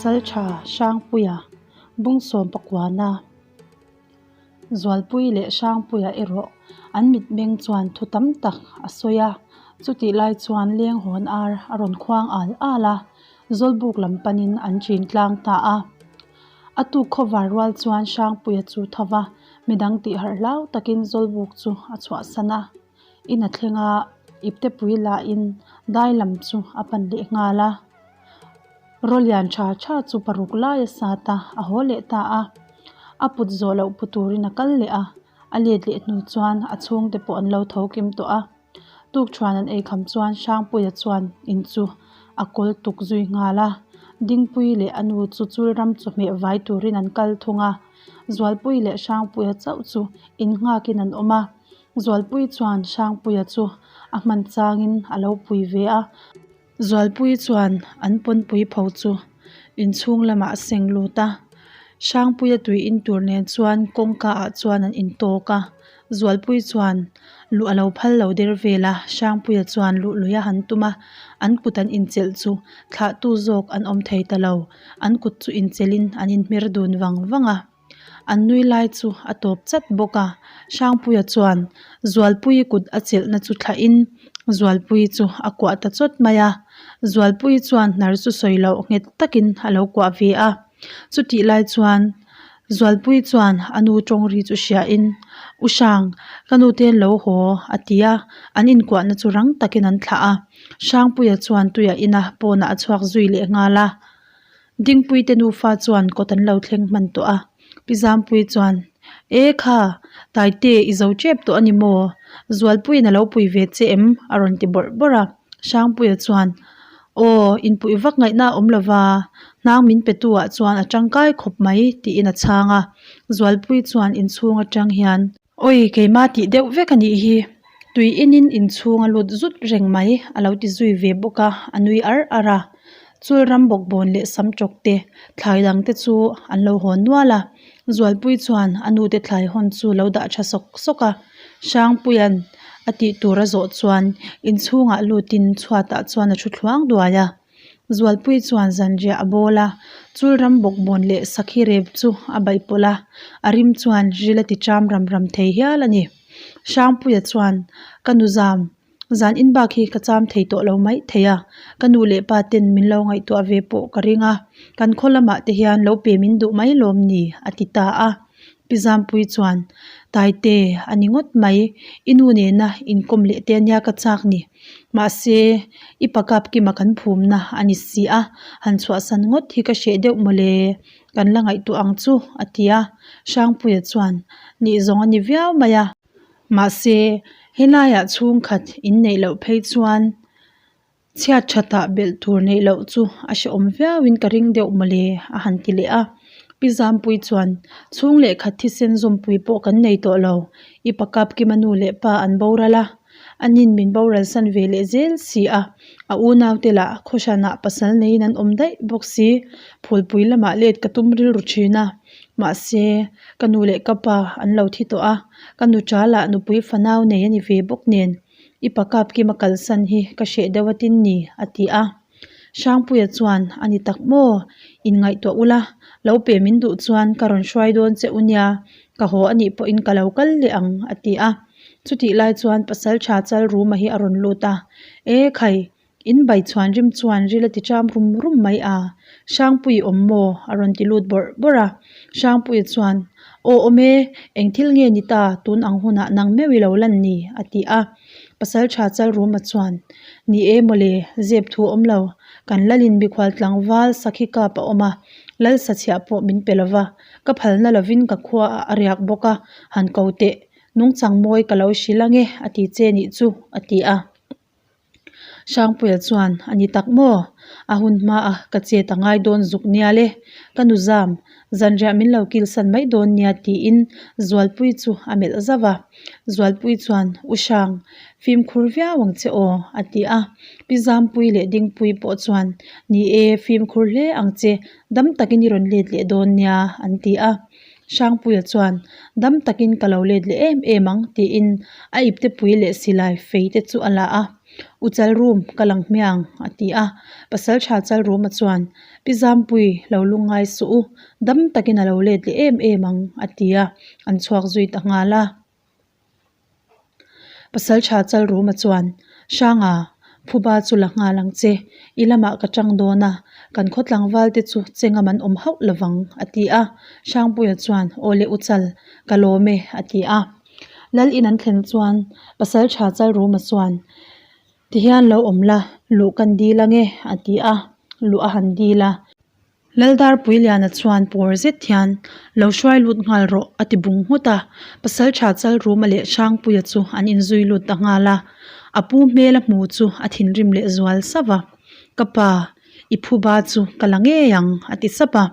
Pasaltha Hrangpuia Bungsawm pakuana Zualpui leh Hrangpuia erawh an mitmeng chuan thu tam tak a sawi a, chutih lai chuan lenghawn ar a rawn khuang al al a, Zawlbuk lam panin an chin tlang ta a. A tuk khawvar rual chuan Hrangpuia chu tho va, midang tih harh hlau takin Zawlbuk chu a chhuahsan a. In a thleng a, iptepui lahin dai lam chu a pan leh nghal a. Rawlian tha tha chu paruk lai a sat a, a haw leh ta a. A put zawh loh pu turin a kal leh a, a let leh hnu chuan a chhungte pawh an lo tho kim tawh a. Tukṭhuan an eikham chuan Hrangpuia chuan in chu a kawl tuk zui nghal a. Dingpui leh a nu chu chulram chawhmeh vai turin an kal thung a. Zualpui leh Hrangpuia chauh chu in nghakin an awm a. Zualpui chuan Hrangpuia chu a hman changin a lo pui ve a. Zualpui chuan an pawnpui pho chu inchhung lamah a seng lut a, Hrangpuia tui in tur nen chuan kawngka ah chuan an intawk a, Zualpui chuan luh a lo phal lo der vel a, Hrangpuia chuan luh lui a han tum a, an kut an inchelh chu thlahtu zawk an awm thei ta lo, an kut chu inchelhin an inhmer dun vang vang a. An nui lai chu a tawp chat bawk a, Hrangpuia chuan Zualpuii kut a chelhna chu thlahin Zualpuii chu a kuah ta chawt mai a, Zualpuii chuan hnar chu sawi loh nghet takin a lo kuah ve a, chutih lai chuan Zualpuii chuan a nu tawng ri chu hriain U Hrang, ka nu te an lo haw a ti a, an inkuahna chu rang takin an thlah a, Hrangpuia chuan tuiah ina pawnah a chhuak zui leh nghal a. Dingpuite nufa chuan kawt an lo thleng hman tawh a, Pi Zampuii chuan, E kha, Taite i zo tep tawh a ni maw? Zualpuiin a lo pui ve che em? a rawn ti bawrh bawrh a. Hrangpuia chuan, Aw, inpuih vak ngaihna a awm lo va, hnang min pe tu ah chuan a tangkai khawp mai, tiin a chhang a. Zualpuii chuan inchhung atang hian, Awi, keimah tih deuh vek a nih hi, tui inin inchhung a lut zut reng mai, a lo ti zui ve bawk a, a nui ar ar a. Chul ram bawkbawn leh sam tawk te, thlai dang te chu an lo hawn nual a. Zualpui chuan a nute thlai hawn chu lo dah tha sawk sawk a. Hrangpuia'n a tih tur a zawh chuan inchhungah lutin chhuatah chuan a thu thluang duai a. Zualpui chuan zanriah a bawl a, chulram bawkbawn leh sakhi rep chu a baih pawlh a, a rim chuan ril a ti ṭam ram ram thei hial a ni. Hrangpuia chuan, Ka nu zam, zan in bak hi ka cham thei tawh lo mai thei a, ka nu leh pa ten min lo ngaihtuah ve pawh ka ring a, kan khaw lamah te hian lo pe min duh mai lawm ni? a ti ta a. Pi Zampuii chuan, Taite, a ni ngawt mai, i nu nena inkawm leh te ania ka chak ni. Mahse, i pakap kima kan phumna a ni si a, han chhuahsan ngawt hi ka hreh deuh mawle, kan la ngaihtuah ang chu, a ti a. Hrangpuia chuan, Nih zawng a ni viau mai a. Mahse, helaiah chhungkhat inneih loh phei chuan Chhiat thatah belh tur neih loh chu a hrehawm viauin ka ring deuh mawle a han ti leh a. Pi Zampuii chuan, Chhung leh khat thisen zawmpui pawh kan nei tawh lo, i pakap Kima nu leh pa an boral a, anin min boral san ve leh zel si a, a unaute lah khawhranah pasal neiin an awm daih bawk si, phulpui lamah let ka tum rilru thin a, mahse, ka nu leh ka pa an lo thi tawh a, ka nu chalah nupui fanau nei a ni ve bawk nen. I pakap kima kalsan hi ka hreh deuh a tin ni, a ti a. Hrangpuia chuan, A ni tak maw? Inngaihtuah ula, lo pe min duh chuan ka rawn hruai dawn che u nia, ka haw a nih pawhin ka lo kal leh ang, a ti a. Chutih lai chuan Pasaltha Chalruma hi a rawn lut a, E khai, In bai chhuan rim chuan ril a ti ṭam rum rum mai a, Hrangpui awm maw? a rawn ti lut bawrh bawrh a. Hrangpuia chuan, Aw awm e, eng thil nge ni ta, tun ang hunah nang meuh i lo lan ni? a ti a. Pasalṭha Chalruma chuan, Ni e mawle, zep thu awm lo, kan lalin mikhual tlangval sakhi kap a awm a, lal sachhiah pawh min pe lova, ka phalna lovin ka khua ah a riak bawk a, han ko teh, nungchang mawi ka lo hrilh ange a ti che nih chu, a ti a. Hrangpuia chuan, A ni tak maw? A hun hmaah ka chet a ngai dawn zuk nia le. Ka nu zam, zanriah min lo kilsan mai dawn nia tiin Zualpui chu a melh zauh a. Zualpui chuan, U Hrang, fimkhur viau ang che aw, a ti a. Pi Zampui leh Dingpui pawh chuan, Ni e, fimkhur hle ang che, dam takin i rawn let leh dawn nia, an ti a. Hrangpuia chuan, Dam takin ka lo let leh em em ang, tiin a iptepui leh silai fei te chu a la a. U Chalrum, ka lang hmiang, a ti a. Pasaltha Chalruma chuan, Pi Zampui, lo lungngai suh u, dam takin a lo let leh em em ang, a ti a, an chhuak zui ta nghal a. Pasaltha Chalruma chuan, Hranga, phuba chu la nghal ang che, i lamah ka tang dawn a, kan khaw tlangval te chu chengam an awm hauh lovang, a ti a. Hrangpuia chuan, Aw le u Chal, ka lawm e, a ti a. Lal in an thlen chuan Pasaltha Chalruma chuan, Tihian lo awm la, luh kan dil ange, a ti a, luh a han dil a. Laldarpuiliana chuan pawr zet hian, Lo hruai lut nghal rawh, a ti bung nghut a. Pasaltha Chalruma leh Hrangpuia chu an inzui lut ta nghal a. A pu hmel a hmu chu a thinrim leh zual sap a. Ka pa, i phuba chu ka la ngei ang, a ti sap a.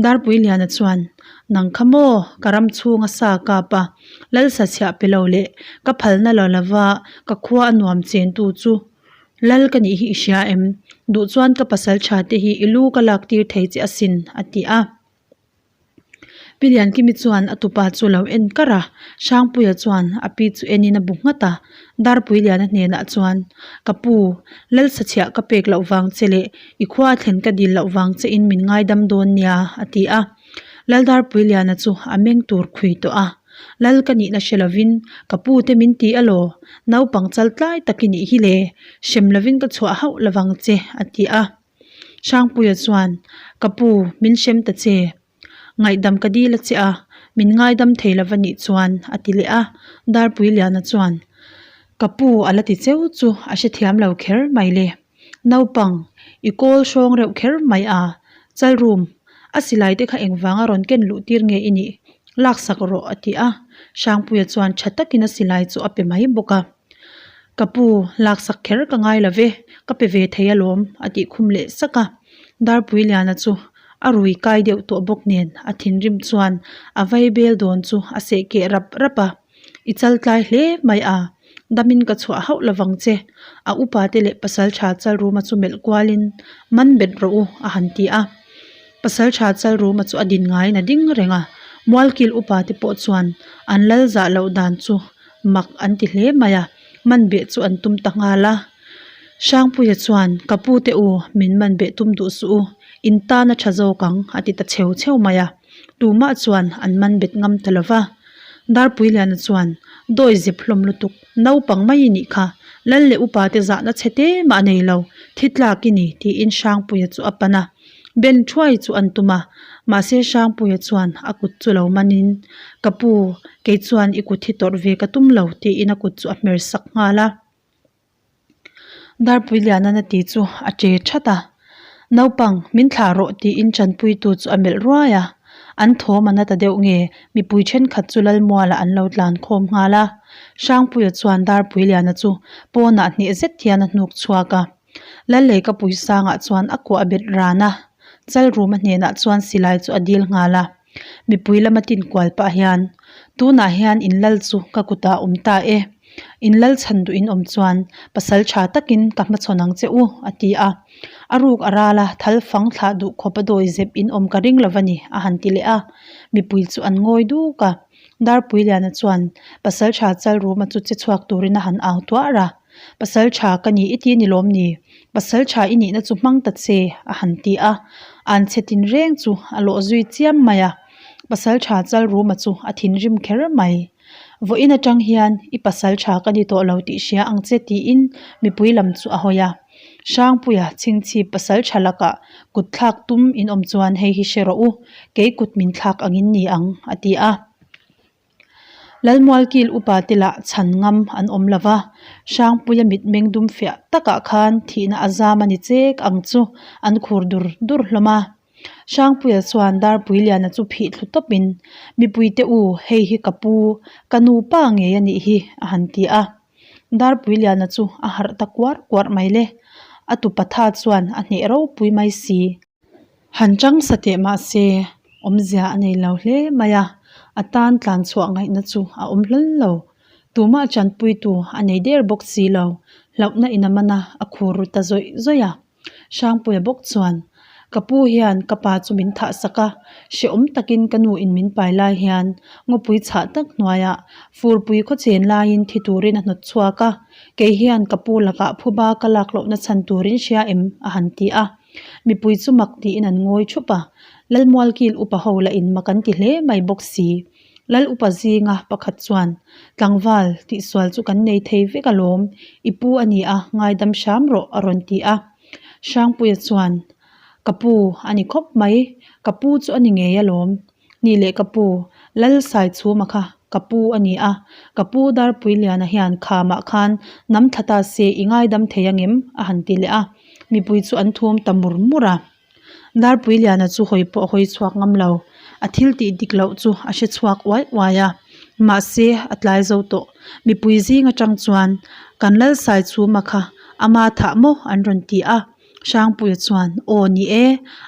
Darpuiliana chuan, Nang kha maw, ka ram chhunga sa kap a, Lalsa chhiah pe lo leh ka phalna lo lova ka khua a nuam chentu chu Lal ka nih hi i hria em? Duh chuan ka pasal tha te hi i lu ka lak tir thei che asin, a ti a. Pi Liankimi chuan a tupa chu lo en kar a, Hrangpuia chuan a pi chu enin a bu nghat a. Darpuiliana hnenah chuan, Ka pu, Lal sachhiah ka pek loh vang che leh i khua thlen ka dil loh vang che in min ngaidam dawn nia, a ti a. Lal Darpuiliana chu a meng tur khui tawh a. Lal ka nihna hre lovin ka pu te min ti alaw, naupang chal tlai tak i nih hi le, hrem lovin ka chhuah hauh lovang che, a ti a. Hrangpuia chuan, Ka pu, min hrem ta che. Ngaihdam ka dil a che a, min ngaidam thei lova nih chuan, a ti leh a. Darpuiliana chuan, Ka pu a la ti cheu chu a hrethiam lo kher mai le. Naupang, i kawl hrawng reuh kher mai a, Chalroom, a silai te kha engvanga rawn ken luh tir nge i nih? Laksak rawh a ti a, Hrangpuia chuan tha takin a silai chu a pe mai bawk a. Ka pu, laksak kher ka ngai lo ve, ka pe ve thei alawm a tih khum leh sak a. Darpuiliana chu a rui kai deuh tawh bawk nen a thinrim chuan a vaibel dawn chu a seh keh rap rap a. I chal tlai hle mai a, damin ka chhuah hauh lovang che. A upa te leh pasaltha Chalruma chu melh kualin, Man bet rawh u, a han ti a. Pasaltha Chalruma chu a din ngaiin a ding reng a, Mualkil upa te pawh chuan an lal zah loh dan chu mak an ti hle mai a, man beh chu an tum ta nghal a. Hrangpuia chuan, Ka pu te u, min man beh tum duh suh u, in tan a tha zawk ang, a ti ta chheu chheu mai a. Tumah chuan an man bet ngam ta lo va. Darpuiliana chuan, Dawi zep hlawm lutuk, naupang mai i nih kha, Lal leh upa te zahna chhe te mah a nei lo, thi tlak i ni, tiin Hrangpuia chu a pan a. Ben thuai chu an tum a, mahse Hrangpuia chuan a kut chu lo manin, Ka pu, kei chuan i kut hi tawrh ve ka tum lo, tiin a kut chu a hmer sak nghal a. Darpuilianan a ti chu a che that a, Naupang, min thlah rawh tiin tanpuitu chu a melh ruai a, an thawm a na ta deuh nge mipui thenkhat chu Lalmualah an lo tlan khawm nghal a. Hrangpuia chuan Darpuiliana chu pawnah hneh zet hian a hnuk chhuak a, Lalleikapui sangah chuan a kuah bet ran a, Chalruma hnenah chuan silai chu a dil nghal a. Mipui lama tin kual pah hian, Tunah hian in lal chu ka kutah awm ta e. In lal chhan duh in awm chuan pasal tha takin ka hmachhawn ang che u, a ti a. A ruk a ral a, thal fang thlah duh khawp a dawi zep in awm ka ring lo va ni, a han ti leh a. Mipui chu an ngawi duk a. Darpuiliana chuan pasal tha Chalruma chu che chhuak turin a han au tuar a. Pasal tha ka ni i ti ni lawm ni? Pasal tha i nihna chu hmang ta che, a han ti a. An chhe tin reng chu a lawh zui chiam mai a. Pasal tha Chalruma chu a thinrim kher mai. Vawiin atang hian i pasal tha ka ni tawh lo tih hria ang che tiin mipui lam chu a hawi a. Hrangpuia chhingchhip pasal tha lakah kut thlak tum in awm chuan hei hi hre rawh u, kei kut min thlak angin ni ang, a ti a. Lalmualkil upa te lah chhan ngam an awm lo va, Hrangpuia mitmeng dum fiah takah khan thihna a zam a ni chek ang chu an khur dur dur hlawm a. Hrangpuia chuan Darpuiliana chu phih thlu tawpin, Mipuite u, hei hi ka pu, ka nu pa ngei a nih hi, a han ti a. Darpuiliana chu a harh ta kuar kuar mai le. A tupa tha chuan a hneh ropui mai si. Han chang sa teh mah se, awmzia a nei lo hle mai a, a tan tlan chhuah ngaihna chu a awm hlawl lo. Tumah chanpuitu a nei der bawk si lo, hlauhna in a man a, a khur ru ta zawih zawih a. Hrangpuia bawk chuan, Ka pu hian ka pa chu min thah sak a, hrehawm takin ka nu in min pai lai hian ngawpui chhah tak hnuaiah furpui khawchen laiin thi turin a hnawt chhuak a, kei hian ka pu lakah phuba ka lak lohna chhan turin hria em? a han ti a. Mipui chu mak tiin an ngawi thup a, Lalmualkil upa ho lah in mak an ti hle mai bawk si. Lal upa zinga pakhat chuan, Tlangval, tihsual chu kan nei thei vek alawm, i pu a ni a, ngaidam hram rawh a rawn ti a. Hrangpuia chuan, Ka pu a ni khawp mai, ka pu chu a ni ngei alawm. Ni leh ka pu, Lal Saichhuma kha ka pu a ni a, ka pu Darpuiliana hian khamah khan nam thla ta se i ngaidam thei angem? a han ti leh a, mipui chu an thum ta mur mur a. Darpuiliana chu hawi pawh a hawi chhuak ngam lo, a thil tih dik loh chu a hre chhuak uai uai a, mahse a tlai zo tawh. Mipui zing atang chuan kan Lal Saichhuma kha ama thah maw an rawn ti a, Hrangpuia chuan aw ni e,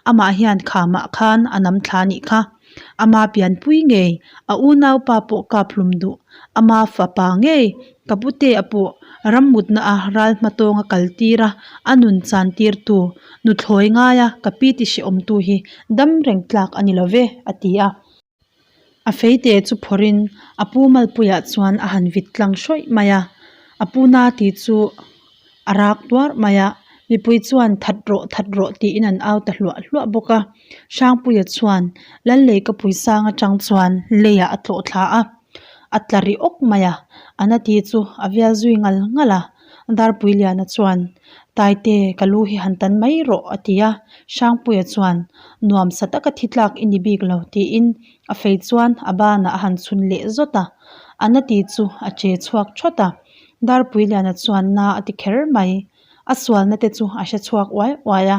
amah hian khamah khan a nam thla nih kha. Ama pianpui ngei, a unaupa pawh kap hlum duh, ama fapa ngei, ka pute a pawh rammutna a ral hmatawnga kal tir a, a nun chan tirtu, nuthlawi ngaia ka pi ti hrehawmtu hi dam reng tlak a ni lo ve, a ti a. A feite chu phawrhin a pu malpuiah chuan a han vit tlang hrawih mai a, a pu na tih chu a rak tuar mai a, mipui chuan that rawh that rawh tiin an au ta hluah hluah bawk a. Hrangpuia chuan Lal Leikapui sang atang chuan leiah a tlawh thla a, a tla ri awk mai a, a na tih chu a vial zui ngal ngal a. Darpuiliana chuan, Taite, ka lu hi han tan mai rawh, a ti a. Hrangpuia chuan, Nuamsa taka thi tlak i ni bik lo, tiin a fei chuan a banah a han chhun leh zawt a. A na ti chu a che chhuak thawt a. Darpuiliana chuan na a ti kher mai. A sualna te chu a hre chhuak uai uai a,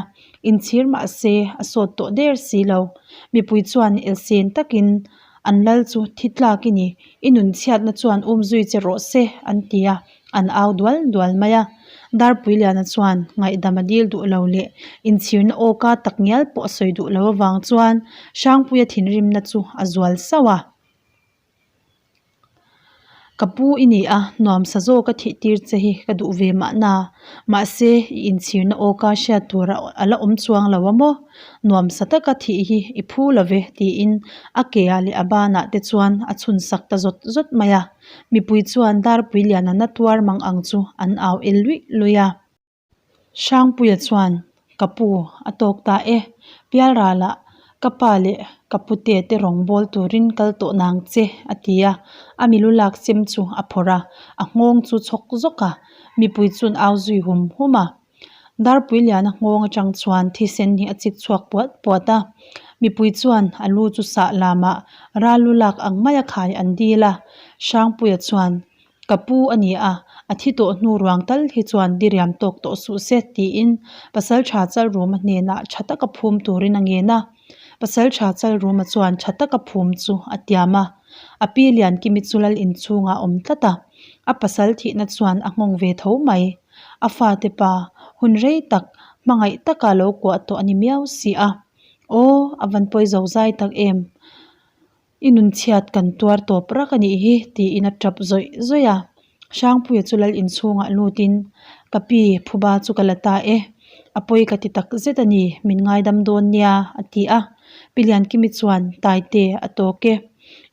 inchhir mah se a sawt tawh der si lo. Mipui chuan elsen takin an lal chu thi tlak i ni, i nunchhiatna chuan umzui che rawh se, an ti a. An au dual dual mai a, Darpuiliana chuan ngaihdam a dil duh lo leh inchhirna awka tak ngial pawh a sawi duh lo avang chuan Hrangpuia thinrimna chu a zual sauh a. Ka pu i ni a, nuamsa zawka thih tir che hi ka duh ve mahna, mahse i inchhirna awka hriat tur a la awm chuang lo a maw? Nuamsa taka thih hi i phu lo ve tiin a ke ah leh a banah te chuan a chhun sak ta zawt zawt mai a. Mipui chuan Darpui liana na tuar mang ang chu an au el luih luih a. Hrangpuia chuan, Ka pu, a tawk ta e. Pialralah ka pa leh ka pute te rawn bawl turin kal tawh nang che, a ti a. A milu lak chem chu a phawrh a, a nghawng chu chhawk zawk a. Mipui chuan au zui hum hum a. Darpui liana nghawng atang chuan thisen hi a chik chhuak puat puat a, mipui chuan a lu chu sah lamah ral lu lak ang maia khai an dil a, Hrangpuia chuan, Ka pu a ni a, a thi tawh hnu ruang tal hi chuan diriam tawk tawh suh se tiin Pasaltha Chalruma hnenah tha taka phum turin a ngen a. Pasaltha Chalruma chuan tha taka phum chu a tiam a, a pi Liankimi chu lal inchhungah a awm tlat a, a pasal thihna chuan a nghawng ve tho mai. A fate pa, hun rei tak, hmangaih taka lo kuah tawh a ni miau si a. Aw, a van pawi zo zai tak em? I nunchhiat kan tuar tawp rak a nih hi, tiin a tap zawih zawih a. Hrangpuia chu lal inchhungah lutin, Ka pi, phuba chu ka la ta e. A pawi ka ti tak zet a ni, min ngaidam dawn nia, a ti a. Pi Liankimi chuan, Taite, a tawk e.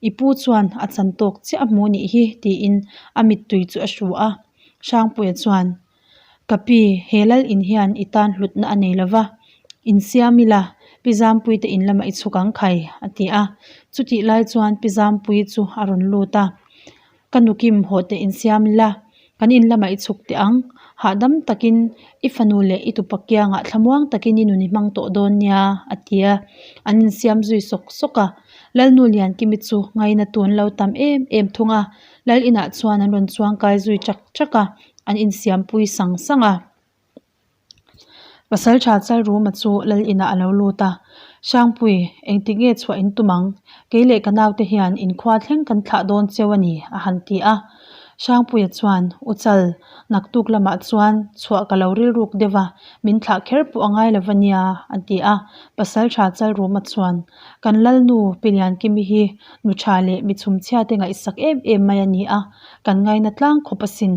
I pu chuan a chan tawk chiah a hmu nih hi, tiin a mittui chu a hru a. Hrangpuia chuan, Ka pi, he lal in hian i tan hlutna a nei lova, insiam ila, Pi Zampuii te in lamah i chhuk ang khai, a ti a. Chutih lai chuan Pi Zampuii chu a rawn lut a, Ka nukim haw teh insiam ila, kan in lamah i chhuk teh ang. Hahdam takin i fanu leh i tupa kiangah thlamuang takin i nun i hmang tawh dawn nia, a ti a. An insiam zui sawk sawk a. Lalnu Liankimi chu ngaina tun lo tam em em thung a. Lal inah chuan an rawn chuang kai zui chak chak a, an insiampui sang sang a. Pasaltha Chalruma chu lal inah a lo lut a, Hrangpui, engtik nge chhuah in tum ang? Kei leh ka naute hian inkhua thleng kan thlah dawn cheu a ni, a han ti a. Hrangpuia chuan, U Chal, naktuk lamah chuan chhuah ka lo rilruk deuh a, min thlah kher pawh a ngai lo va nia, a ti a. Pasaltha Chalruma chuan, Kan Lalnu Piliankimi hi nu tha leh mi chhumchhia te ngaihsak em em mai a ni a, kan ngaina tlang khawp asin.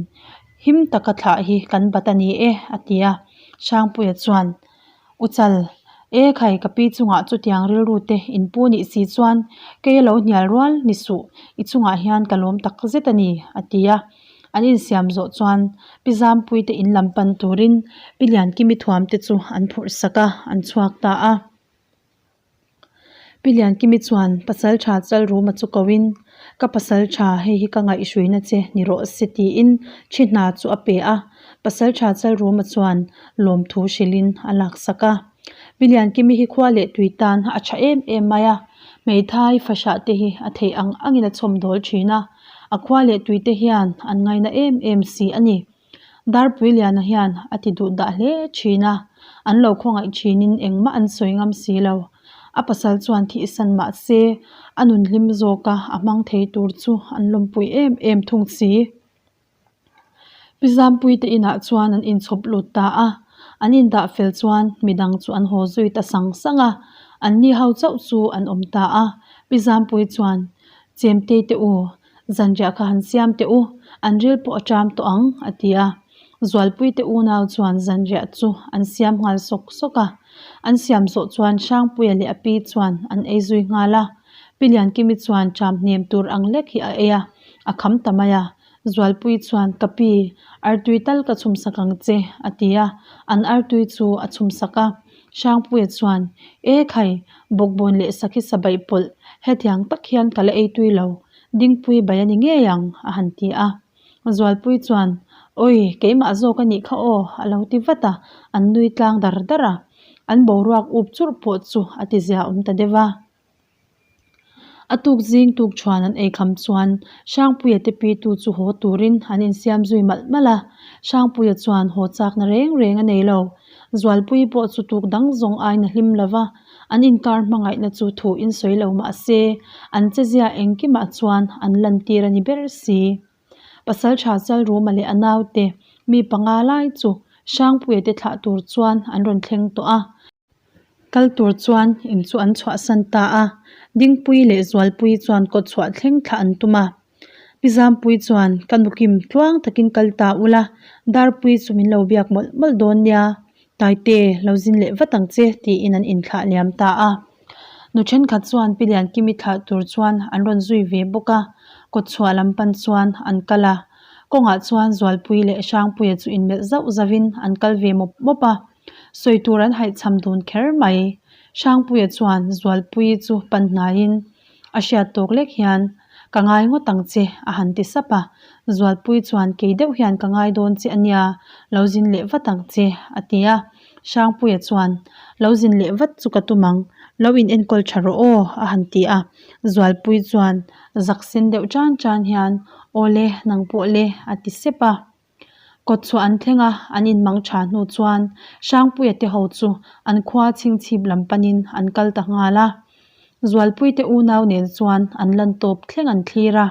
Him taka thlah hi kan bat a ni e, a ti a. Hrangpuia chuan, U Chal, E khai, ka pi chungah chutiang rilru te in pu nih si chuan kei a lo hnial rual ni suh, i chungah hian ka lawm tak zet a ni, a ti a. An insiam zawh chuan Pi Zampuii te in lam pan turin Pi Liankimi thuam te chu an phurh sak a, an chhuak ta a. Pi Liankimi chuan pasal tha chal ruma chu ko in, Ka pasal tha, hei hi ka ngaihhruina che ni rawh se tiin thi hna chu a pe a. Pasal tha chal ruma chuan lawmthu hrilhin a laksak a. Pi Liankimi hi khua leh tui tan a tha em em mai a, hmeithai fahrah te hi a theih ang angin a chhawm dawl thin a, a khua leh tui te hian an ngaina em em si a ni. Darpuiliana hian a ti duh dah hle thin a, an lo khawngaih thinin engmah an sawi ngam si lo. A pasal chuan thihsan mah se a nun hlim zawka a hmang thei tur chu an lawmpui em em thung si. Pi Zampuite inah chuan an inchhawp lut ta a, an indah fel chuan midang chu an haw zui ta sang sang a, anni ho chauh chu an awm ta a. Pi Zampui chuan, Chemtei te u, Zanriah kha han siam teh u, an ril pawh a ṭam tawh ang, a ti a. Zualpuite unau chuan zanriah chu an siam nghal sawk sawk a. An siam zawh chuan Hrangpuia leh a pi chuan an ei zui nghal a. Pi Liankimi chuan ṭam hnem tur ang lek hi a ei a, a kham ta mai a. Zualpui chuan, Ka pi, artui tal ka chhumsak ang che, a ti a. An artui chu a chhumsak a. Hrangpuia chuan, E khai, bawkbawn leh sakhi sa baih pawlh, hetiang tak hian ka la ei tui lo, Dingpui bai a ni ngei ang, a han ti a. Zualpui chuan, Awi, keimah zawk a nih kha aw, a lo ti vat a, an nui tlang dar dar a. An boruak up churh pawh chu a ti zia awm ta deuh a. A tuk zing tuk chuan an eikham chuan Hrangpuia te pitu chu haw turin an insiam zui malh malh a. Hrangpuia chuan haw chakna reng reng a nei lo. Zualpui pawh chu tuk dang zawng aiin a hlim lo va, an inkar hmangaihna chu thu in sawi lo mah se, an chezia engkimah chuan an lantir a ni ber si. Pasaltha Chalruma leh a naute mi panga lai chu Hrangpuia te thlah tur chuan an rawn thleng tawh a. Kal tur chuan in chu an chhuahsan ta a, Dingpui leh Zualpui chuan kawtchhuah thleng thlah an tum a. Pi Zampui chuan, Ka nukim tluang takin kal ta ula, Darpui chu min lo biak mawlh mawlh dawn nia, Taite, lo zin leh vat ang che, tiin an inthlah liam ta a. Nu thenkhat chuan Pi Liankimi thlah tur chuan an rawn zui ve bawk a, kawtchhuah lam pan chuan an kal a. Kawngah chuan Zualpui leh Hrangpuia chu inmelh zauh zauhin an kal ve mawp mawp a. Sawi tur an haihchham dun kher mai. Hrangpuia chuan Zualpuii chu pan hnaiin a hriat tawk lek hian, Ka ngai ngawt ang che, a han ti sap a. Zualpuii chuan kei deuh hian ka ngai dawn che a nia, lo zin leh vat ang che, a ti a. Hrangpuia chuan, Lo zin leh vat chu ka tum ang, lo in enkawl tha rawh aw, a han ti a. Zualpuii chuan zak sen deuh tan tan hian, Awle, nang pawh le, a ti sep a. Kawtchhuah an thleng a, an inmang tha hnu chuan Hrangpuia te ho chu an khua chhingchhip lam panin an kal ta nghal a. Zualpuite unau nen chuan an lan tawp thleng an thlir a.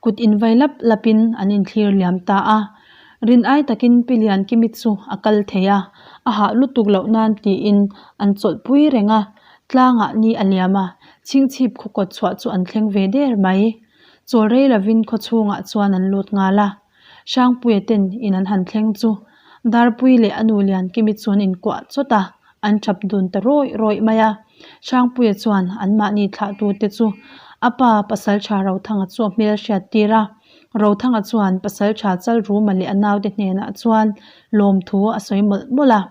Kut invai lap lapin an inthlir liam ta a. Rin ai takin Pi Liankimi chu a kal thei a, a hah lutuk loh nan tiin an chawlhpui reng a. Tlangah ni a liam a, chhingchhip khaw kawtchhuah chu an thleng ve der mai. Chawl rei lovin khaw chhungah chuan an lut nghal a, Hrangpuia ten in an han thleng chu Darpui leh a nu Liankimi chu an inkuah chawt a, an tap dun ta rawih rawih mai a. Hrangpuia chuan anmahni thlahtute chu a pa Pasaltha Rothanga chu a hmel hriat tir a, Rothanga chuan Pasaltha Chalruma leh a naute hnenah chuan lawmthu a sawi mawlh mawlh a.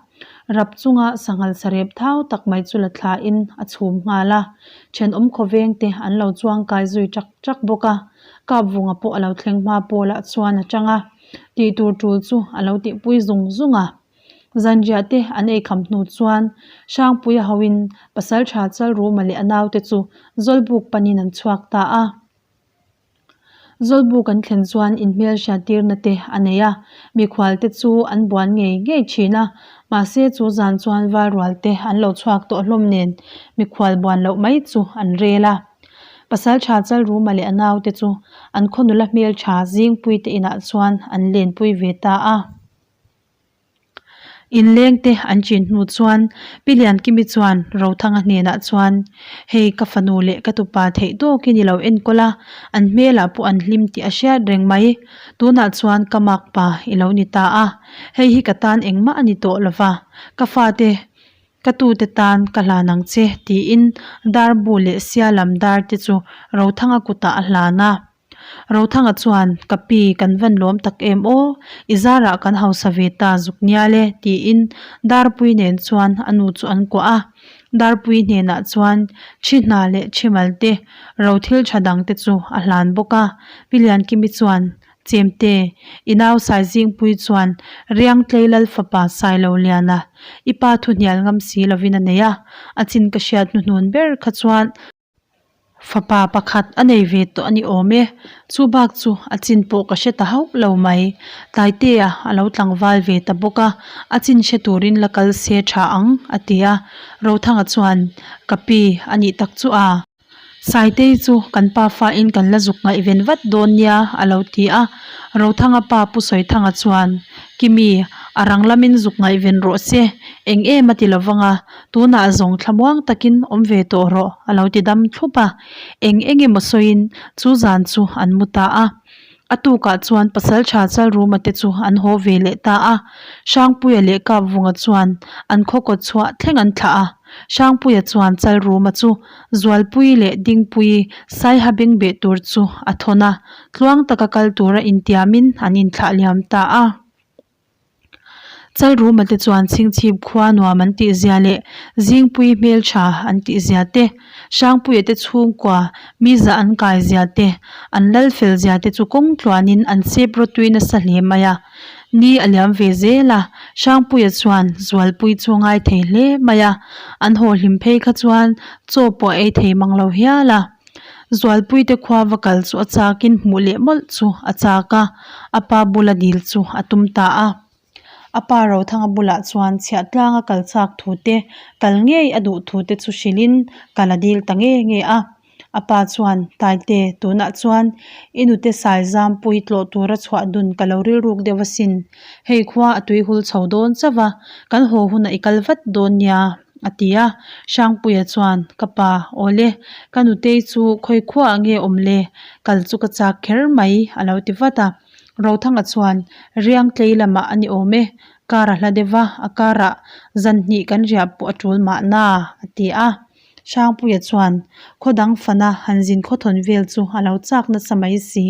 Rap chunga sanghal sarep thau tak mai chu la thlain a chhum nghal a, thenawm khawveng te an lo chuang kai zui ṭak ṭak bawk a, Kapvunga pawh a lo thleng hma pawlah chuan a chang a, tih tur ṭul chu a lo tihpui zung zung a. Zanriah te an eikham hnu chuan Hrangpuia hoin Pasalṭha Chalruma leh a naute chu Zawlbuk panin an chhuak ta a. Zawlbuk an thlen chuan inhmel hriattirna te a nei a, mikhual te chu an buan ngei ngei thin a, mahse chu zan chuan valrual te an lo chhuak tawh hlawm nen mikhual buan loh mai chu an rel a. Pasaltha Chalruma leh a naute chu an khaw nula hmeltha Zingpui te inah chuan an lenpui ve ta a. Inlengte an chin hnu chuan Pi Liankimi chuan Rothanga hnenah chuan, Hei ka fanu leh ka tupa theih tawkin i lo enkawl a, an hmelah pawh an hlim tih a hriat reng mai. Tunah chuan ka makpa i lo ni ta a, hei hi ka tan engmah a ni tawh lova, ka fate. Ka tute tan ka hlan ang che, tiin darbu leh sialam dar te chu Rothanga kutah a hlan a. Rothanga chuan, Ka pi, kan van lawm tak em aw, i zarah kan hausa ve ta zuk nial e, tiin Darpui nen chuan a nu chu an kuah a. Darpui hnenah chuan thi hna leh thi mal te, ro thil tha dang te chu a hlan bawk a. Pi Liankimi chuan, Chemte, i nau Saizingpui chuan Riangtlei Lal fapa Sailoliana, i pa thu hnial ngam si lovin a nei a, a chin ka hriat hnuhnun ber kha chuan fapa pakhat a nei ve tawh a ni awm e, chu bak chu a chin pawh ka hre ta hauh lo mai. Taitea a lo tlangval ve ta bawk a, a chin hre turin la kal se tha ang, a ti a. Rothanga chuan, Ka pi, a nih tak chu a. Saitei chu kan pa fain kan la zuk ngaihven vat dawn nia, a lo ti a. Rothanga pa Pu Sawithanga chuan, Kimi, a rang lamin zuk ngaihven rawh se, eng em a ti lo vang a, tunah zawng thlamuang takin awm ve tawh rawh, a lo ti dam thlup a. Eng eng emaw sawiin chu zan chu an mu ta a. A tukah chuan Pasaltha Chalruma te chu an haw ve leh ta a. Hrangpuia leh Kapvunga chuan an khaw kawt chhuah thleng an thlah a. Hrangpuia chuan Chalruma chu Zualpui leh Dingpui Saiha bengbeh tur chu a thawn a, tluang taka kal tura intiamin an inthlah liam ta a. Chalruma te chuan chhingchhip khua nuam an tih zia leh Zingpui hmeltha an tih zia te, Hrangpuia te chhungkua mi zah an kai zia te, an lal fel zia te chu kawng tluanin an sep rawtui nasa hle mai a. Ni a liam ve zel a, Hrangpuia chuan Zualpui chu a ngai thei hle mai a, an haw hlim phei kha chuan chaw pawh a ei thei mang lo hial a. Zualpuite khua va kal chu a chakin hmuh leh mawlh chu a chak a, a pa bula dil chu a tum ta a. A pa Rothanga bulah chuan chhiah tlanga kal chak thu te, kal ngei a duh thu te chu hrilhin kal a dil ta nge nge a. A pa chuan, Taite, tunah chuan i nute sai zampui tlawh tura chhuah dun ka lo rilruk deuh asin. Hei khua a tui hul chho dawn chauh a, kan haw hunah i kal vat dawn nia. A ti a, Hrangpuia chuan, Ka pa, awle, ka nutei chu khawi khuaah nge awm le? Kal chu ka chak kher mai, a lo ti vat a. Rothanga chuan, Riang tlei lamah a ni awm e, kar a hla deuh va, a karah zan hnih kan riah pawh a tul mahna, a ti a. Hrangpuia chuan, Khaw dang fana han zin khawthawn vel chu a lo chak nasa mai si.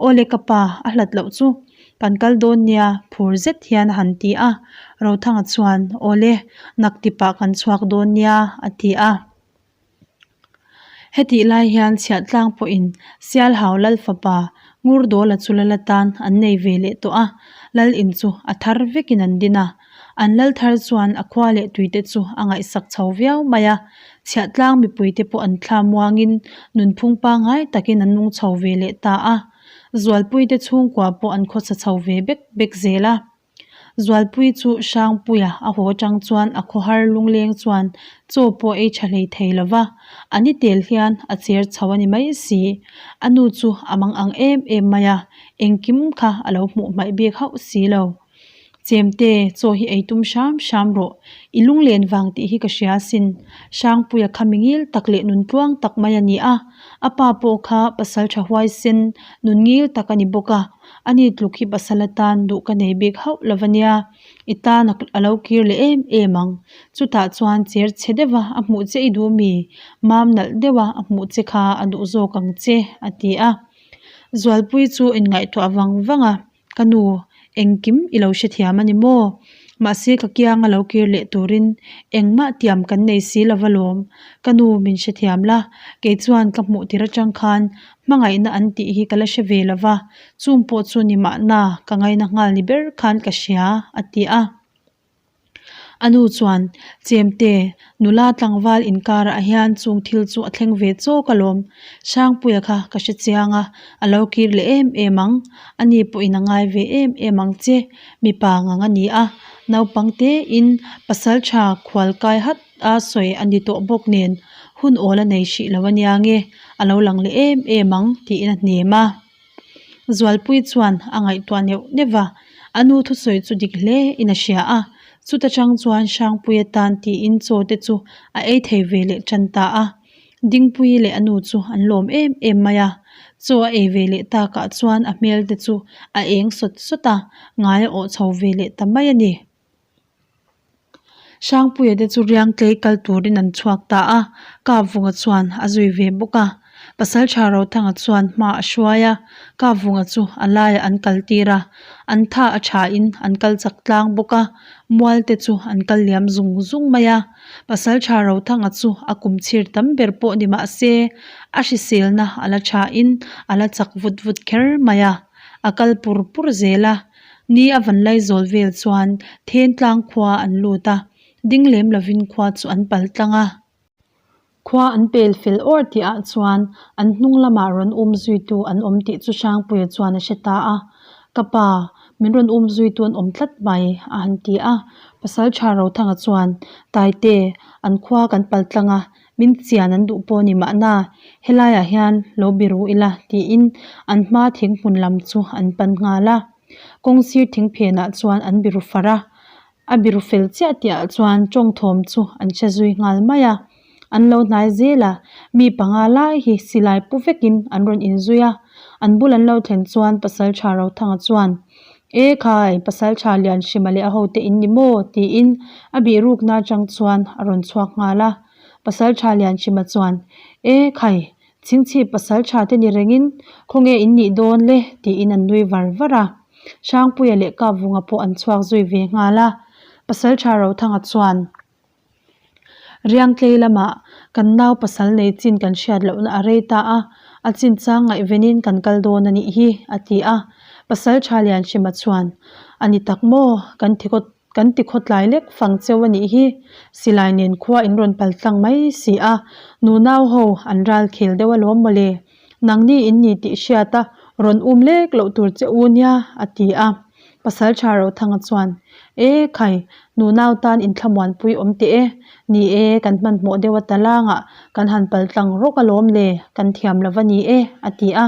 Awle ka pa, a hlat loh chu kan kal dawn nia, phur zet hian a han ti a. Rothanga chuan, Awle, nak tipah kan chhuak dawn nia, a ti a. Hetih lai hian chhiahtlang pawhin Sialhau Lal fapa Ngurdawla chu lal atan an nei ve leh tawh a, Lal in chu a thar vekin an din a. An lal thar chuan a khua leh tuite chu a ngaihsak chho viau mai a, chhiahtlang mipuite pawh an thla muangin nunphung pangngai takin an nung chho ve leh ta a. Zualpuite chhungkua pawh an khawsa chho ve bek bek zel a. Zualpui chu Hrangpuia a haw atang chuan a khawhar lungleng chuan chaw pawh ei tha hlei thei lo va, a ni tel hian a cher chho a ni mai si. A nu chu a mang ang em em mai a, engkim kha a lo hmuh hmaih bik hauh si lo. Chemte, chaw hi ei tum hram hram rawh. I lunglen vang tih hi ka hria asin. Hrangpuia kha mi ngil tak leh nun tluang tak mai a ni a. A pa pawh kha pasal tha huaisen, nun ngil tak a ni bawk a. Ani tluk hi pasal atan duh ka nei bik hauh lo va nia. I tan a lo kir leh em em ang. Chutah chuan cher chhe deuha a hmuh che i duh mi? Mam nalh deuha a hmuh che kha a duh zawk ang che, a ti a. Zualpui chu inngaihtuah vang vang a. Ka nu, engkim i lo hrethiam a ni maw? Mahse ka kianga lo kir leh turin engmah tiam kan nei si lo va lawm. Ka nu min hrethiam la, kei chuan ka hmuh tir atang khan hmangaihna an tih hi ka la hre ve lo va, chung pawh chu ni mahna ka ngaina nghal ni ber khan ka hria, a ti a. A nu chuan, Chemte, nula tlangval inkarah hian chung thil chu a thleng ve chawk alawm. Hrangpuia kha ka hre chiang a, a lo kir leh em em ang. Ani pawhin a ngai ve em em ang che. Mipa ngang a ni a, naupang tein pasal tha khual kai hat a sawi a ni tawh bawk nen hun awl a nei hrih lo ania nge, a lo lang leh em em ang tiin a hnem a. Zualpui chuan a ngaihtuah neuh neuh va, a nu thusawi chu dik hle in a hria a, chuta tang chuan Hrangpui atan tiin chaw te chu a ei thei ve leh tan ta a. Dingpui leh a nu chu an lawm em em mai a, chaw a ei ve leh takah chuan a hmel te chu a eng sawt sawt a, ngai a awh chho ve leh ta mai a ni. Hrangpuia te chu riangtlei kal turin an chhuak ta a, Kapvunga chuan a zui ve bawk a. Pasaltha Rothanga chuan hma a hruai a, Kapvunga chu a laiah an kal tir a, an tha a thain an kal chak tlang bawk a, mual te chu an kal liam zung zung mai a. Pasaltha Rothanga chu a kum chhir tam ber pawh ni mah se, a hriselna a la thain a la chak vut vut kher mai a, a kal pur pur zel a. Ni a van lai zawl vel chuan Thentlang khua an lut a, ding lem lovin khua chu an pal tlang a. Khua an pel fel awr tih ah chuan an hnung lamah rawn um zuitu an awm tih chu Hrangpuia chuan a hre ta a, Ka pa, min rawn um zuitu an awm tlat mai, a han ti a. Pasaltha Rothanga chuan, Taite, an khua kan pal tlang a, min chian an duh pawh ni mahna, helaiah hian lo biru ila, tiin an hma thinghmun lam chu an pan nghal a. Kawng sir thingphenah chuan an biru far a, A biru fel chiah tihah chuan tawngthawm chu an hre zui nghal mai a, an lo hnai zel a, mi panga lai hi silai pu vekin an rawn inzui a, an bul an lo thlen chuan Pasaltha Rothanga chuan, E khai, Pasaltha Lianhrima leh a hote in ni maw? tiin a bihrukna atang chuan a rawn chhuak nghal a. Pasaltha Lianhrima chuan, E khai, Chhingchhip pasaltha te ni rengin khawnge in nih dawn le tiin an nui var var a. Hrangpuia leh Kapvunga pawh an chhuak zui ve nghal a. Pasaltha Rothanga chuan Riangtlei lamah kan nau pasal nei chin kan hriat lohna a rei ta a, a chin chang ngaihvenin kan kal dawn a nih hi a ti a. Pasaltha Lianhrima chuan A ni tak maw kan thi kawt Kan ti khawtlai lek fang cheu a nih hi, silai nen khua in rawn pal tlang mai si a, nunau ho an ral khel deuh alawm mawle, nangni in ni tih hriat a rawn um lek loh tur che u nia a ti a. Pasaltha Rothanga chuan, E khai, nunau tan inthlamuanpui awm teh e, ni e, kan hmanhmawh deuh a talangah kan han pal tlang rawk alawm le, kan thiam lo va ni e a ti a.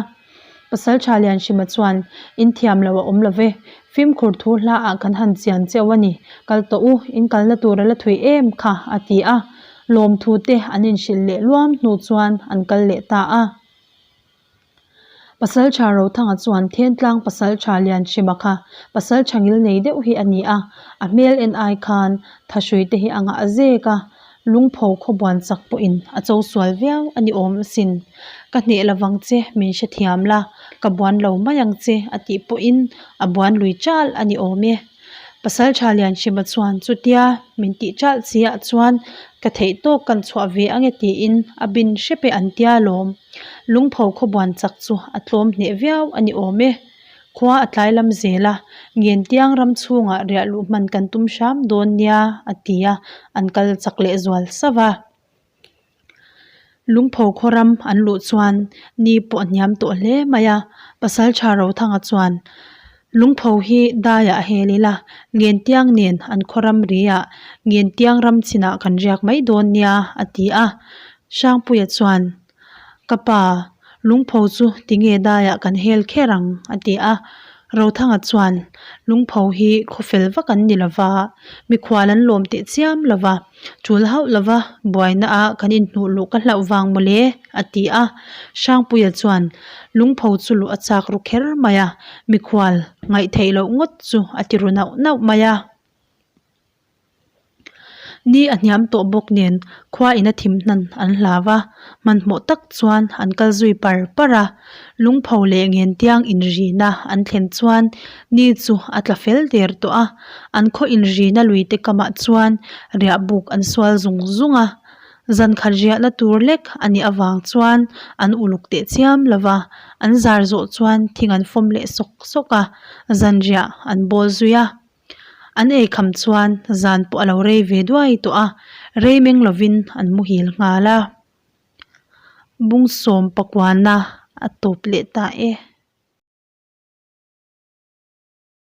Pasaltha Lianhrima chuan, In thiam lo a awm lo ve, fimkhur thu hla ah kan han chian cheu a ni, kal tawh u, in kalna tur a la thui em kha, a ti a. Lawmthu te an inhrilh leh luam hnu chuan an kal leh ta a. Pasaltha Rothanga chuan Thentlang Pasaltha Lianhrima kha Pasaltha ngil nei deuh hi a ni a, a hmel en ai khan thahrui te hi a ngah zek a, Lungpho khawbuan chak pawhin a cho sual viau a ni awm asin. Ka hneh lovang che, min hrethiam la, ka buan lo mai ang che a tih pawhin a buan lui chal a ni awm e. Pasaltha Lianhrima chuan chutia min tih chal chi ah chuan ka theih tawk kan chhuah ve ange tiin a bin hrep e an tia lawm. Lungpho khawbuan chak chu a tlawm hneh viau a ni awm e. Khua a tlai lam zel a, Ngentiang ram chhungah riah luh hman kan tum hram dawn nia, a ti a, an kal chak leh zual sauh a. Lungpho khaw ram an luh chuan ni pawh a hniam tawh hle mai a, Pasaltha Rothanga chuan Lungpho hi daiah a hel ila, Ngentiang nen an khaw ram riah Ngentiang ram chinah kan riak mai dawn nia, a ti a. Hrangpuia chuan Ka pa, lungpho chu tinge daiah kan hel kher ang? a ti a. Rothanga chuan, Lungpho hi khawfel vak an ni lova, mikhual an lawm teh chiam lova, tul hauh lova buaina ah kan inhnuh luh ka hlauh vang mawle, a ti a. Hrangpuia chuan, Lungpho chu luh a chak ru kher mai a, mikhual ngaihtheih loh ngawt chu a ti ru nauh nauh mai a. Ni a hniam tawh bawk nen khua in a thim hnan an hlau a, hmanhmawh tak chuan an kal zui par par a, lungpho leh ngentiang inrina an thlen chuan ni chu a tla fel der tawh a, an khaw inrina lui te kamah chuan riah buk an sual zung zung a, zan khat riahna tur lek a nih avang chuan an uluk teh chiam lo va, an zar zawh chuan thing an fawm leh sawk sawk a, zan riah an bawl zui a. An ei kham chuan zan pawh a lo rei ve duai tawh a, rei meng lovin an muhil nghal a. Bungsawm pakuana a tawp leh ta e.